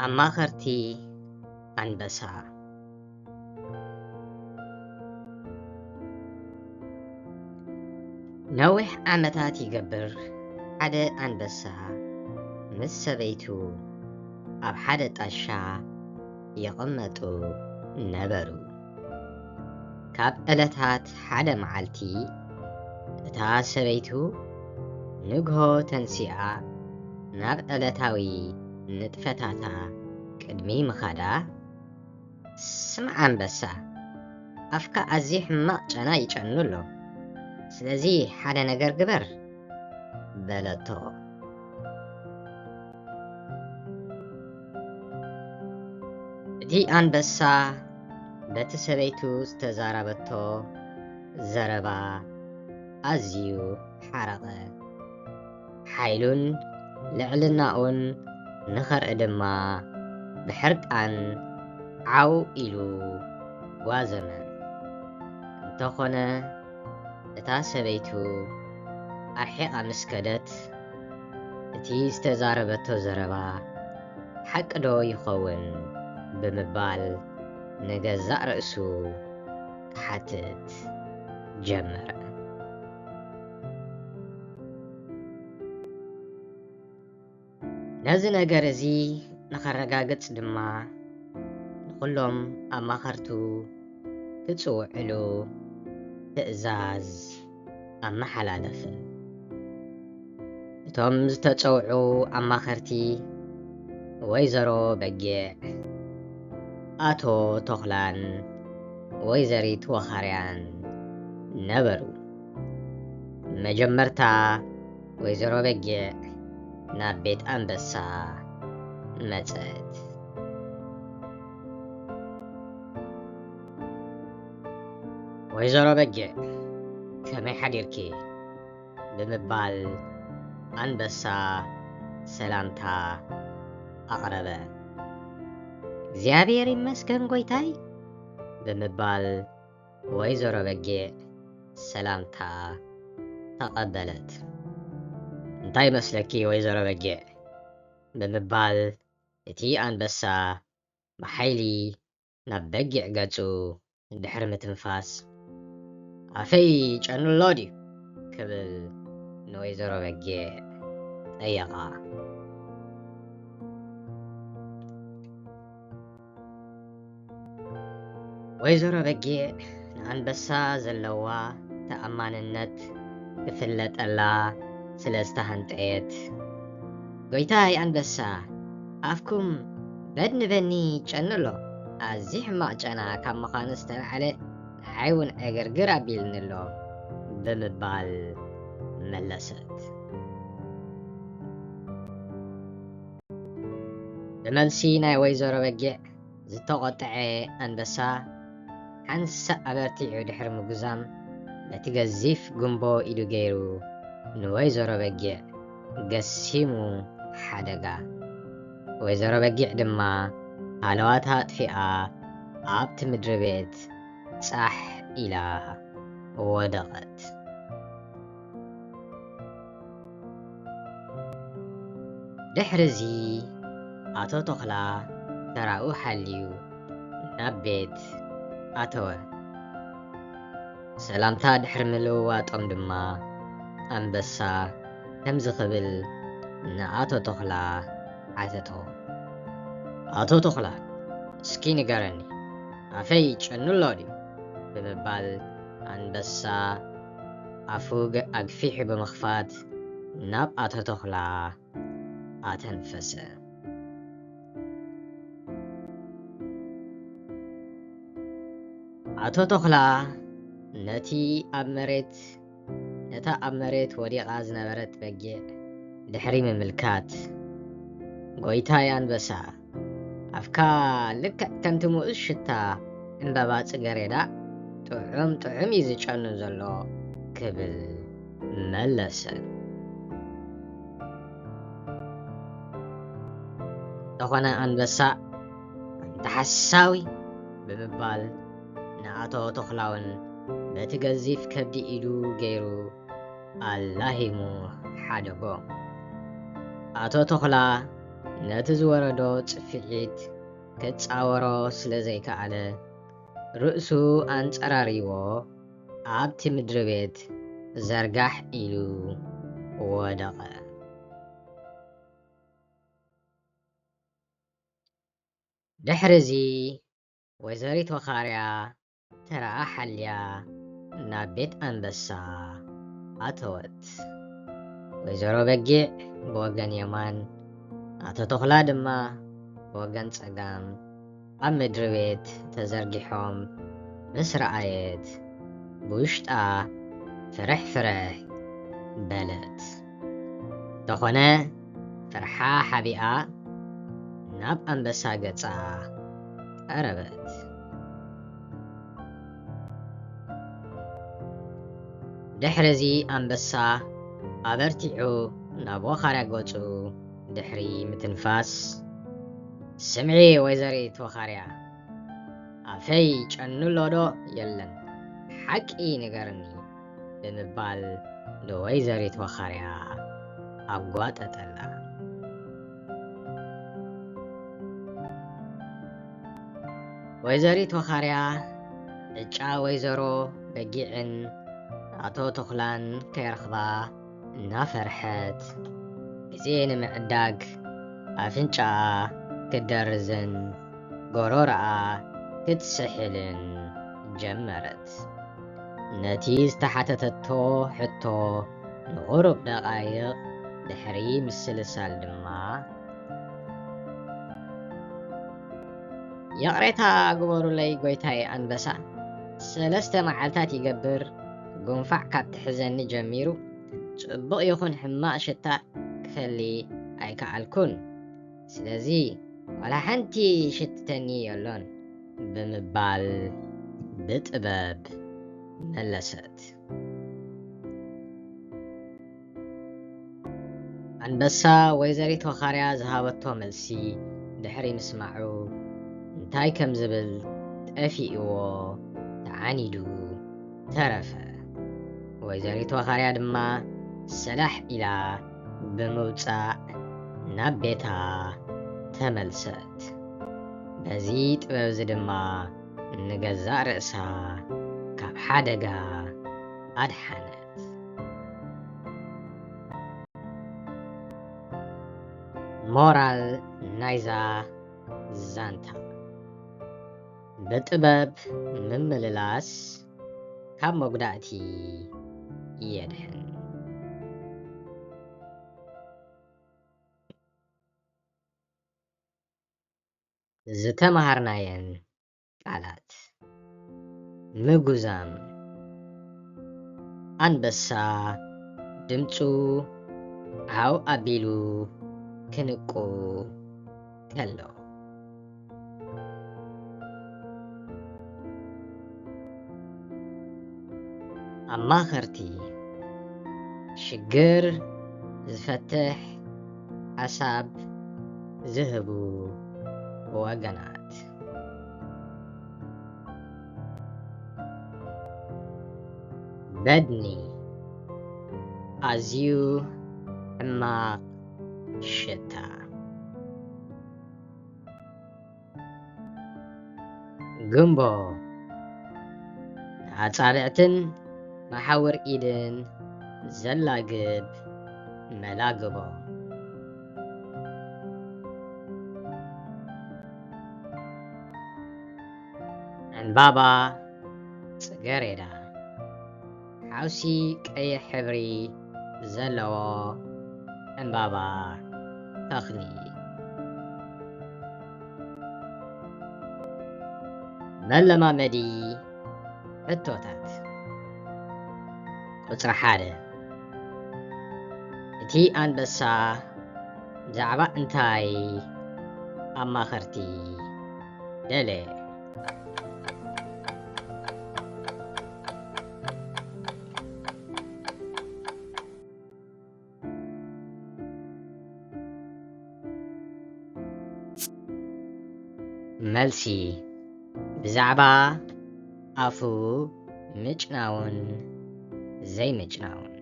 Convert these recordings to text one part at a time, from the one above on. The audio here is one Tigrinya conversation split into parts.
ኣማኸርቲ ኣንበሳ። ነዊሕ ዓመታት ይገብር፣ ሓደ ኣንበሳ ምስ ሰበይቱ ኣብ ሓደ ጣሻ ይቕመጡ ነበሩ። ካብ ዕለታት ሓደ መዓልቲ፣ እታ ሰበይቱ ንግሆ ተንሲኣ ናብ ዕለታዊ ንጥፈታታ ቅድሚ ምኻዳ፣ "ስማዕ ኣንበሳ፣ ኣፍካ ኣዝዩ ሕማቕ ጨና ይጨኑ ኣሎ። ስለዚ ሓደ ነገር ግበር" በለቶ። እቲ ኣንበሳ በቲ ሰበይቱ ዝተዛረበቶ ዘረባ ኣዝዩ ሓረቐ። ሓይሉን ልዕልናኡን ንኸርኢ ድማ ብሕርቃን ዓው ኢሉ ጓዘመ። እንተኾነ፣ እታ ሰበይቱ ኣርሒቓ ምስ ከደት፣ እቲ ዝተዛረበቶ ዘረባ ሓቂ ዶ ይኸውን ብምባል ንገዛእ ርእሱ ክሓትት ጀመረ። ነዚ ነገር እዚ ንኸረጋግጽ ድማ፣ ንኹሎም ኣማኸርቱ ክጽውዕሉ ትእዛዝ ኣመሓላለፈ። እቶም ዝተጸውዑ ኣማኸርቲ፣ ወይዘሮ በጊዕ፣ ኣቶ ተኹላን ወይዘሪት ወኻርያን ነበሩ። መጀመርታ፣ ወይዘሮ በጊዕ ናብ ቤት ኣንበሳ መጸት። "ወይዘሮ በጊዕ፣ ከመይ ሓዲርኪ?" ብምባል ኣንበሳ ሰላምታ ኣቕረበ። "እግዚኣብሔር ይመስገን ጎይታይ" ብምባል ወይዘሮ በጊዕ ሰላምታ ተቐበለት። "እንታይ ይመስለኪ ወይዘሮ በጊዕ?" ብምባል እቲ ኣንበሳ ብሓይሊ ናብ በጊዕ ገጹ ድሕሪ ምትንፋስ፣ "ኣፈይ ጨኑ ኣሎ ድዩ?" ክብል ንወይዘሮ በጊዕ ጠየቓ። ወይዘሮ በጊዕ ንኣንበሳ ዘለዋ ተኣማንነት ክፍለጠላ ስለ ዝተሃንጠየት፣ "ጎይታይ ኣንበሳ፣ ኣፍኩም በድኒ በኒ ጨኑ ኣሎ። ኣዝዩ ሕማቕ ጨና ካብ ምዃኑ ዝተላዕለ ንዓይ እውን ዕግርግር ኣቢልኒ ኣሎ" ብምባል መለሰት። ብመልሲ ናይ ወይዘሮ በጊዕ ዝተቖጥዐ ኣንበሳ፣ ሓንሳእ ኣበርቲዑ ድሕሪ ምጉዛም፣ በቲ ገዚፍ ጉምቦ ኢዱ ገይሩ ንወይዘሮ በጊዕ ገሲሙ ሓደጋ። ወይዘሮ በጊዕ ድማ ሃለዋታ ኣጥፊኣ ኣብቲ ምድሪ ቤት ጻሕ ኢላ ወደቐት። ድሕርዚ ኣቶ ተኽላ ተራኡ ሓልዩ ናብ ቤት ኣተወ። ሰላምታ ድሕሪ ምልውዋጦም ድማ ኣንበሳ ከምዚ ክብል ንኣቶ ተኽላ ሓተቶ። "ኣቶ ተኽላ፣ እስኪ ንገረኒ፣ ኣፈይ ጨኑ ኣሎ ድዩ?" ብምባል ኣንበሳ ኣፉ ገ-፣ ኣግፊሑ ብምኽፋት ናብ ኣቶ ተኽላ ኣተንፈሰ። ኣቶ ተኽላ ነቲ ኣብ መሬት፣ ነታ ኣብ መሬት ወዲቓ ዝነበረት በጊዕ ድሕሪ ምምልካት፣ "ጎይታይ ኣንበሳ፣ ኣፍካ ልክዕ ከምቲ ምኡዝ ሽታ ዕምባባ ጽገሬዳ ጥዑም ጥዑም እዩ ዝጨኑ ዘሎ" ክብል መለሰ። እንተኾነ ኣንበሳ፣ "ኣንታ ሓሳዊ" ብምባል ንኣቶ ተኹላውን በቲ ገዚፍ ከብዲ ኢዱ ገይሩ ኣላሂሙ ሓደጎ። ኣቶ ተኹላ ነቲ ዝወረዶ ጽፍዒት ክጻወሮ ስለ ዘይከኣለ፣ ርእሱ ኣንጸራሪዎ ኣብቲ ምድሪ ቤት ዘርጋሕ ኢሉ ወደቐ። ድሕሪ እዚ ወይዘሪት ወኻርያ ተራኣ ሓልያ ናብ ቤት ኣንበሳ ኣተወት። ወይዘሮ በጊዕ ብወገን የማን፣ ኣቶ ተኹላ ድማ ብወገን ጸጋም ኣብ ምድሪ ቤት ተዘርጊሖም ምስ ረኣየት፣ ብውሽጣ ፍርሕ ፍርሕ በለት። እንተኾነ፣ ፍርሓ ሓቢኣ ናብ ኣንበሳ ገጻ ቀረበት። ድሕሪ እዚ ኣንበሳ ኣበርቲዑ ናብ ወኻርያ ገጹ ድሕሪ ምትንፋስ፣ "ስምዒ ወይዘሪት ወኻርያ፣ ኣፈይ ጨኑ ኣሎ ዶ የለን? ሓቂ ንገርኒ" ብምባል ንወይዘሪት ወኻርያ ኣጓጠጠላ። ወይዘሪት ወኻርያ ዕጫ ወይዘሮ በጊዕን ኣቶ ተኹላን ከይረኽባ እናፈርሐት፣ ግዜ ንምዕዳግ ኣፍንጫኣ ክትደርዝን ጎሮሮኣ ክትስሕልን ጀመረት። ነቲ ዝተሓተተቶ ሕቶ ንቑሩብ ደቓይቕ ድሕሪ ምስልሳል ድማ፣ "ይቕሬታ ግበሩለይ ጎይታይ ኣንበሳ፣ ሰለስተ መዓልታት ይገብር ጉንፋዕ ካብ ትሕዘኒ ጀሚሩ፣ ጽቡቕ ይኹን ሕማቕ ሽታ ክፈሊ ኣይከኣልኩን። ስለዚ ዋላ ሓንቲ ይሽትተኒ የሎን" ብምባል ብጥበብ መለሰት። ኣንበሳ ወይዘሪት ወኻርያ ዝሃበቶ መልሲ ድሕሪ ምስማዑ፣ እንታይ ከም ዝብል ጠፊእዎ ተዓኒዱ ተረፈ። ወይዘሪት ወኻርያ ድማ ሰላሕ ኢላ ብምውጻእ ናብ ቤታ ተመልሰት። በዚ ጥበብዚ ድማ ንገዛእ ርእሳ ካብ ሓደጋ ኣድሓነት። ሞራል ናይዛ ዛንታ፣ ብጥበብ ምምልላስ ካብ መጉዳእቲ የድሕን። ዝተማሃርናየን ቃላት፣ ምጉዛም፣ ኣንበሳ ድምጹ ዓው ኣቢሉ ክንቁ ከሎ፣ ኣማኸርቲ፣ ሽግር ዝፈትሕ ሓሳብ ዝህቡ ወገናት። በድኒ፣ ኣዝዩ ሕማቕ ሽታ። ግንቦ፣ ንኣጻብዕትን መሓውር ኢድን ዘላግብ መላግቦ። ዕምባባ ጽገሬዳ፣ ሓውሲ ቀይሕ ሕብሪ ዘለዎ ዕምባባ ተኽሊ። መለማመዲ ሕቶታት። ቁጽሪ ሓደ፣ እቲ ኣንበሳ ብዛዕባ እንታይ ኣማኸርቲ ደለየ? መልሲ፣ ብዛዕባ ኣፉ ምጭናውን ዘይምጭናውን።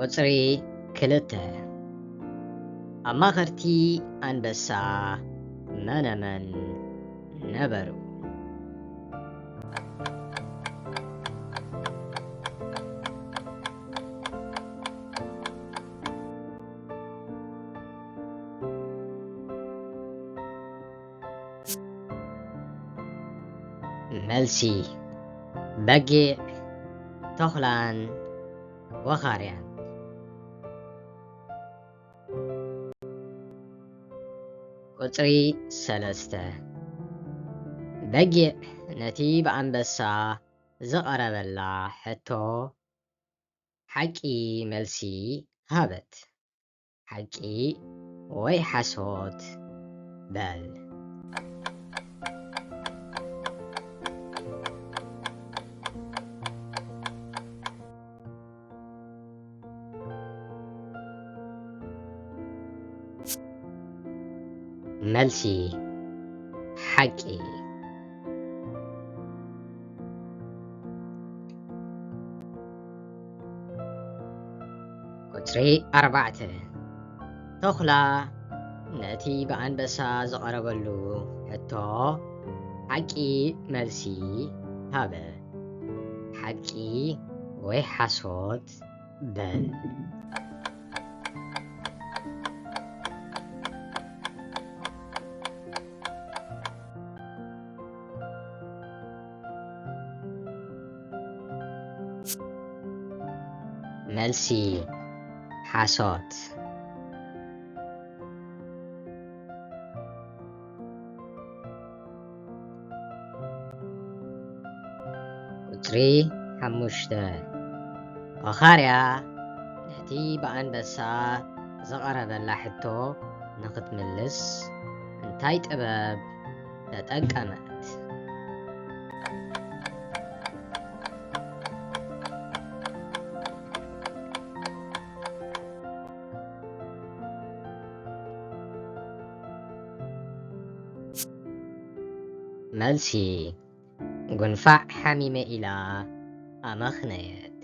ቁጽሪ ክልተ፣ ኣማኸርቲ ኣንበሳ መነመን ነበሩ? መልሲ፣ በጊዕ፣ ተኹላን ወኻርያን። ቁጽሪ ሰለስተ፣ በጊዕ ነቲ ብኣንበሳ ዝቐረበላ ሕቶ ሓቂ መልሲ ሃበት። ሓቂ ወይ ሓሶት በል። መልሲ፣ ሓቂ። ቁጽሪ ኣርባዕተ፣ ተኹላ ነቲ ብኣንበሳ ዝቐረበሉ ሕቶ ሓቂ መልሲ ሃበ። ሓቂ ወይ ሓሶት በል። መልሲ፣ ሓሶት። ቁጽሪ ሓሙሽተ፣ ወኻርያ ነቲ ብኣንበሳ ዝቐረበላ ሕቶ ንኽትምልስ እንታይ ጥበብ ተጠቀመት? መልሲ፣ ጉንፋዕ ሓሚመ ኢላ ኣመኽነየት።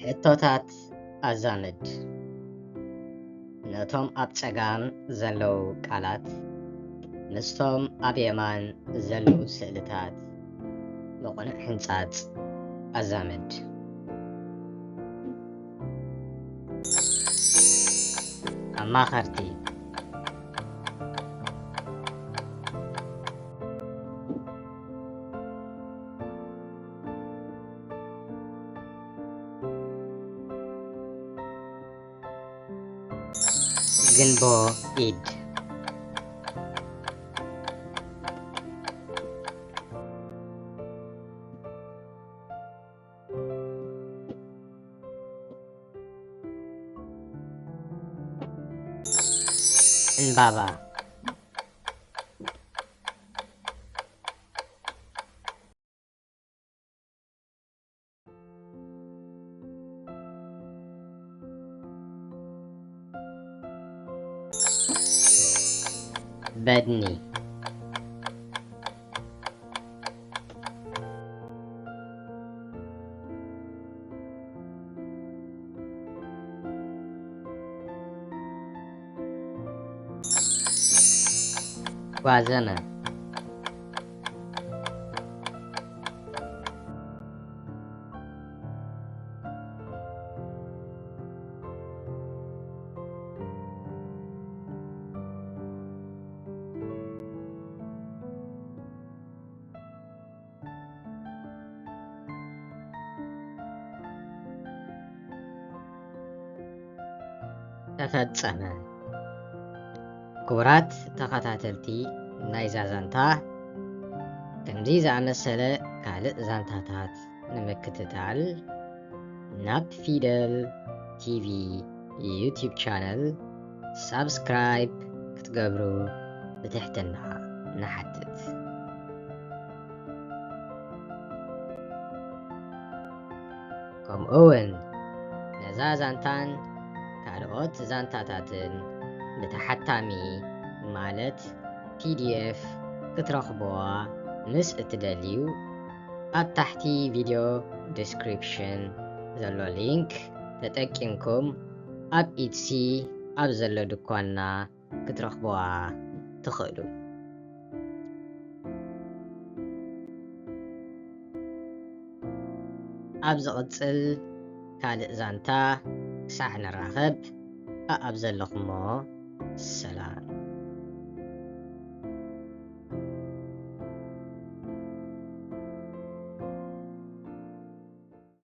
ሕቶታት ኣዛምድ። ነቶም ኣብ ጸጋም ዘለዉ ቃላት ምስቶም ኣብ የማን ዘለዉ ስእልታት ብቕኑዕ ሕንጻጽ ኣዛምድ። ኣማኸርቲ። ግንቦ ኢድ። ዕምባባ። በድኒ። ጓዘመ። ተፈጸመ። ክቡራት ተኸታተልቲ ናይዛ ዛንታ፣ ከምዚ ዝኣመሰለ ካልእ ዛንታታት ንምክትታል ናብ ፊደል ቲቪ ዩቲዩብ ቻነል ሳብስክራይብ ክትገብሩ ብትሕትና ንሓትት። ከምኡ እውን ነዛ ዛንታን ካልኦት ዛንታታትን ብተሓታሚ ማለት ፒ ዲ ኤፍ ክትረኽብዋ ምስ እትደልዩ፣ ኣብ ታሕቲ ቪድዮ ዲስክሪፕሽን ዘሎ ሊንክ ተጠቂምኩም ኣብ ኢትሲ ኣብ ዘሎ ድኳንና ክትረኽብዋ ትኽእሉ። ኣብ ዝቕጽል ካልእ ዛንታ ክሳዕ ንራኸብ፣ ኣኣብ ዘለኹሞ ሰላም።